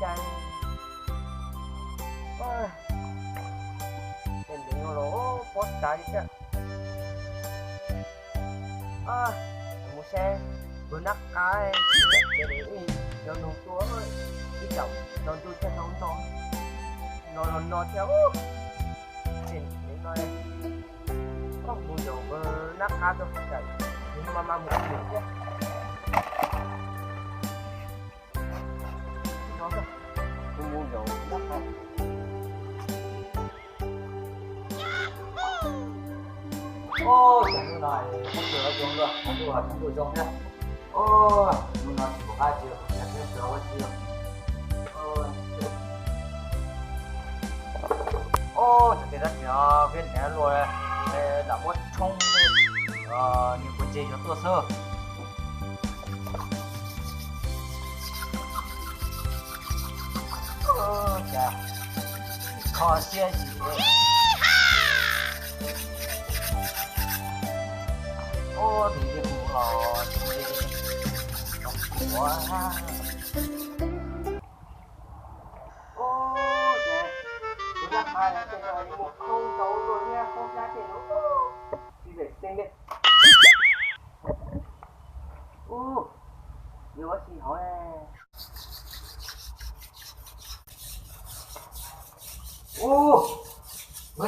Cai, tej ntev no los pob tsav li thiab. Mus saib, mus nab qab, los nug tua, ib tsam no ntuj thiaj tau no, no los no thiab. Tej ntev no, koj mus zaum nab qab tuaj, nws mas mas mus ua nws thiab. Kuv mus zaum nab qab. Oj, hnub no kuv tsis zoo luaj, kuv ntuj, kuv ntuj zoo thiab. Oj, hnub no tsis pom qab tsis, kuv tsis tau ua tsi. Oj, cov tes dab tsi no peb niam luaj, lam muab tshoob, nws puas ntse yuav tuaj xwb. Kho siab zim. Ua tus yij mus los tsis ua. Ua ces tus nab qab no tej zaum mus khoob ntau luaj thiab, khoob hlab tej no tsis pom xeeb li. Ub, yuav ua si hauv. Ub,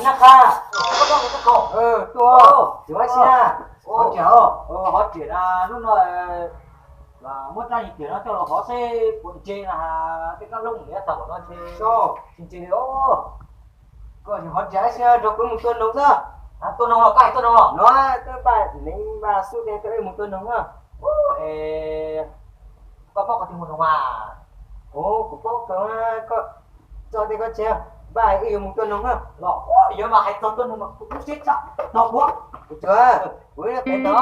nab qab, tuaj, yuav ua si na. Hov riam, hov riam na, hnub no muab rab riam no coj los hov seb puas ntse na, tej kab hlob mus liab tag no ces tsis ntse li os. Koj hov riam ib si nrog kuv mus tua noog xwb. Tua noog los koj hais tua noog los? No, twb npaj neev npaj xub teb, mus tua noog na. Koj paub qhov twg muaj noog mas? Kuv paub kawg, koj tso tej koj tsev, npaj wb yuav mus tua noog na. Los, yog mas hais txog tua noog mas kuv lub siab tshaj tog kuv. Kuv tsuav, kuv ib tev tod.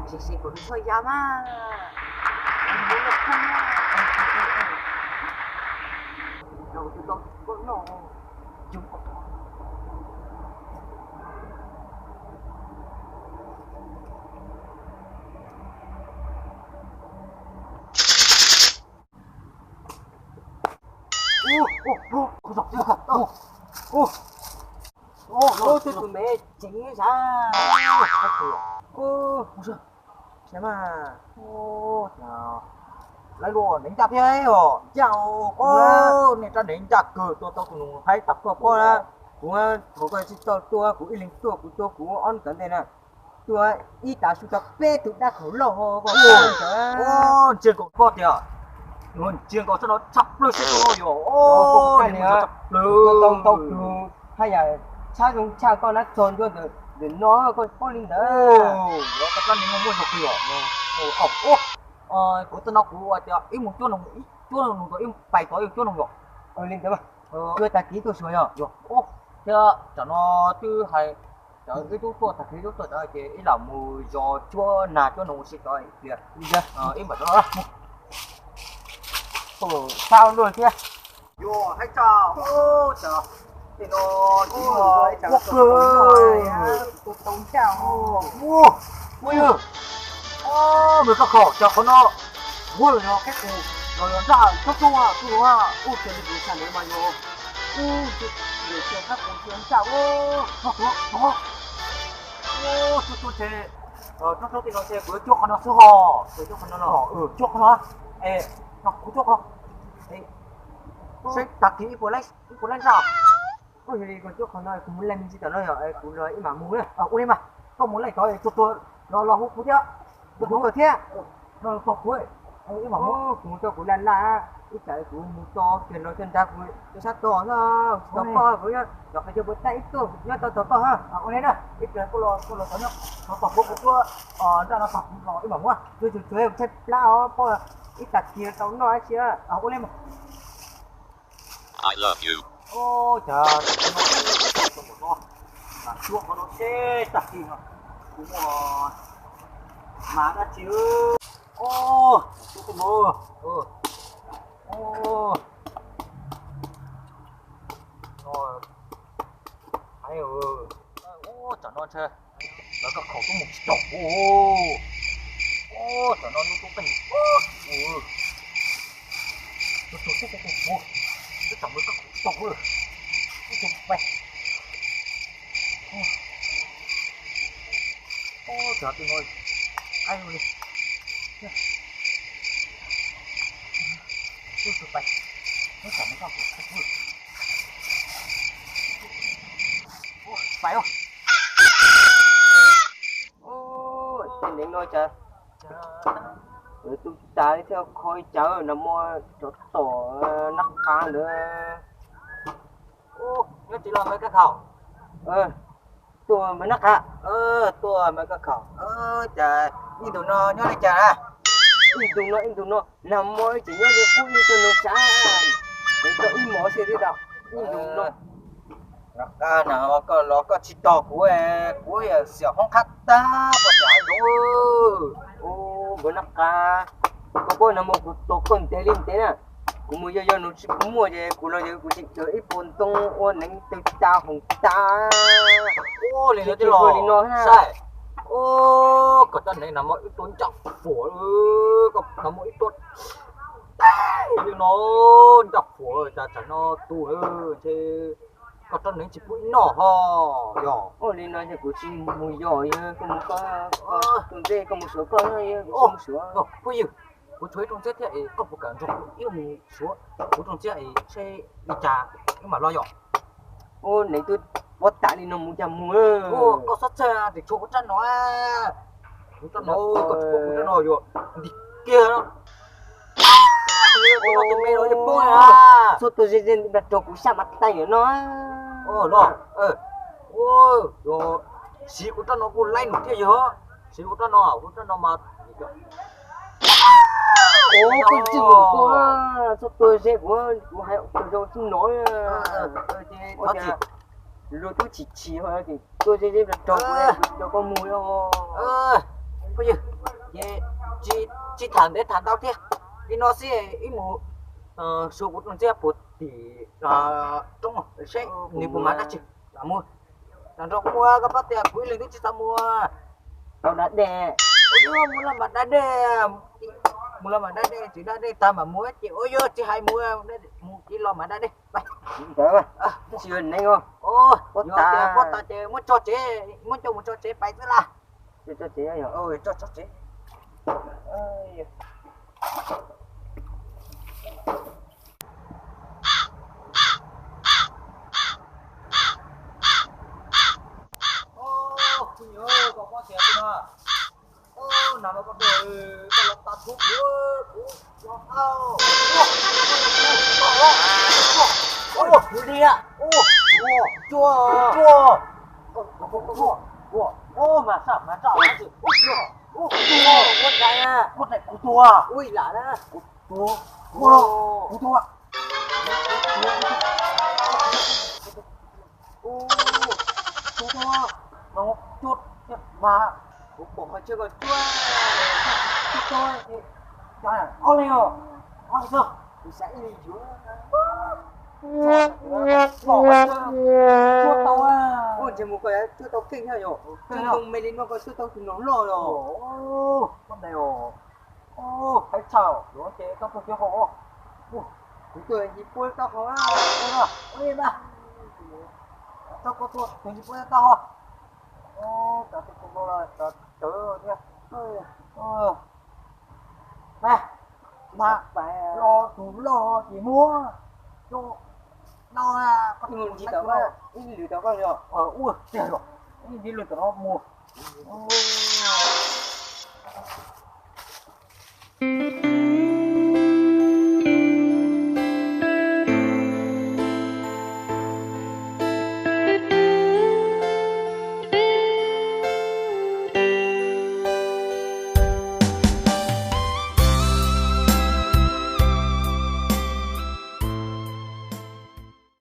Sim sim kuv tus tshuaj ya mas. Tus me ceev sav. Lawv luaj neev ncaj thiab os. Ncaj os, nej rab neev ncaj kawg, tua tau tus nus haib tag koj pob na. Kuv thov koj tsis tau tua kuv ib leeg, tua kuv, tua kuv ob hnub tom ntej na. Tua ib tav su tau peb tug dab khaum loj. Ntsia nkaus koj tias, ntsia nkaus txoj no tshaj plaws seb tua yog. Tshaj plaws. Haj yam tshab zoo tshaj koj na, txog ntua ntawm no koj paub li ntawd. Koj rab neev no muaj zog kawg os. Kuv txoj no kuv tias ib mus cuab noog, ib cuab noog tod, ib pais tod ib cuab noog yom. Li ntawd, cuab tag kis tuaj xyuas yog. Thiab tsam no twb hais, tsam wb twb tuaj tag kis, wb tuaj tod ces ib lam mus zov cuab nag cuab noog ua si tod ib pliag. Ib mam rov. Xab luaj thiab. Yog haib tshaj, tej no ua kawg. Ua ua yog. Nws koj khaum cov qhov no, ua los yog qeb qus, los yog nraj tsob roob, tsob roob ua ces nws tus xya ntawd mas yog ub, nws tus qeb qus ua nraj ua, tsob roob, tsob roob ces, tsob roob tej no ces kuv yuav cuab qhov no xwb hos, kuv cuab qhov no, cuab qhov no, es no kuv cuab qhov no, es Saib tag kis ib puas laib, ib puas laib zaj. Ua li koj cuab qhov no kuv mus laij me ntsis tom no yog kuv los ib mam mus na. Ua li mas, koj mus laij tod tuag tuag los los hu kuv thiab. Hu koj thiab. No tog kuv, ib mam mus, kuv mus txog kuv laj laj, ib tsam kuv mus txog kiag los coj nrad kuv cov sab tod na, tsis tau koj kuv nyob tom qhov chaw puas tab ib tuaj nyob tau tog koj. Ua li na, ib tsam koj los koj los tod nyob tog kuv, kuv tuaj nraj no tog kuv los ib mam mus. Tsuav tsuav tshaib plab os, poj ib tag kis tau noj dab tsi. Ua li mas. I love you. Ub, cas no, mas cuab qhov no seb tag kis no kuv muaj mas dab tsi. Ub, cuab tej no, ub, no, hais, ub, tsam no ntshe lawv koj khaum tuaj mus tsis tau kuv. Ub, tsam no lub tub qeej, ub, tus tus tub qeej kuv, twb tsam lawv koj khaum tsis tau kuv. Ub, tus pais, ub, tsam tus no, ai li, ub, tus pais, twb tsam lawv koj khaum tsis tau kuv. Ub, pais os. Ub, tej neev no cas tu tas li thiab, kho li cas, nag hmo rov tom nab qa ntawd. Ub, nyob tsis los Maiv Kab Khaum. Tuaj Maiv Nab Qa. Tuaj Maiv Kab Khaum. Cas ib ntus no nyob li cas na? Ib ntus no, ib ntus no, nag hmo ib tseem nyob li qub ib tug nus sav, tseem tau ib mov xwb thiab tau ib ntus no. Nab Qa, nag hmo koj los koj tsis tos kuv, kuv yog xiam hoob qab tag poj xyam zoov. Ub, Maiv Nab Qa, koj paub nag hmo kuv tos koj ntev li ntev na. Kuv mus yog yog nus tsis muaj ces kuv los yog kuv tseem khaws ib puas ntoo ua neev tawg tas hoom tas. Ub, li no tsis los li no na. Ub, koj cov neev nag hmo ib tug ncaj fuam, koj nag hmo ib tug li no ncaj fuam, cas tsam no tu ntshe koj cov neev tsis pub ib noj ho yog. Ub, li no ces kuv tsis mus yog, yog koj mus koj, tus ntej koj mus suav koj, yog kuv tsis mus suav. Phooj ywg, kuv tshuav ib rooj ntxiab thiab es koj puas kam nrog kuv ib mus suav kuv rooj ntxiab es seb li cas wb mam los yom? Ub, neev twb pob tas li no mus cas mus. Koj txhob txhawj, tsis tshuav kuv rab no. Kuv rab no, koj tsis pom kuv rab no yuav ntim kiag. Tus me los yeej poob na. Txhob tuaj ze ze nram rau kuv sab mas tais no. Los, siv kuv rab no kuj laib num thiaj yog. Siv kuv rab no, kuv rab no mas. Ub, koj txwj kuv, txhob tuaj ze kuv, kuv hais zoo zoo xwb no. Luag twb chim chim ho, tuaj ze ze nram rau kuv, kuv coj koj mus os. Phooj ywg, ces tsis tham ntev tham ntau thiab, li no xwb wb mus suav kuv rooj ntxiab puag tim roob seb nws puas mag dab tsi. Lam mus, lam nrog kuv mus, koj paub tias kuv ib leeg twb tsis xav mus. Tau da dej. Ua yuav mus los mam da dej, mus los mam da dej, tsis da dej tag mam mus ces ua yuav tsis hais mus, mus ces los mam da dej. Ntawd tsis yog neev os. Pob tas, pob tas ces muab tso tsev, muab coj mus tso tsev pais xwb las. Tso tsev, tso tsev. Kuv nyob koj pob tias no, nag no koj, koj los tas tub kuv, kuv los tau. Ua, kuv liam. Ua, ua, ua, ua, mas saj mas raj, ua, ua, ua, kuv tuag, kuv tuag, kuv tuag. Ua, no cuab mas, kuv pom qhov chaw koj cuab, cuab tau, ob leeg os, ob leeg xwb, kuv xav ib leeg yuav. Cuab tau, ua ntshe mus koj cuab tau keej thiab yom, cuab ntoo me li no koj cuab tau tus no loj los. Koj ntag os. Qaib tshaj, yuav ces koj tuaj cuab hauv. Kuv tuaj yim puab taub hau. Ua li mas, tau koj tuaj tus yim puab taub hau. Cov tus tus no los cov tawv thiab. Mas, mas, los tus loj ces muab. Cov no, ntsis tau, ib lwm tau koj yog ua tiag los, ib lwm tau no mus.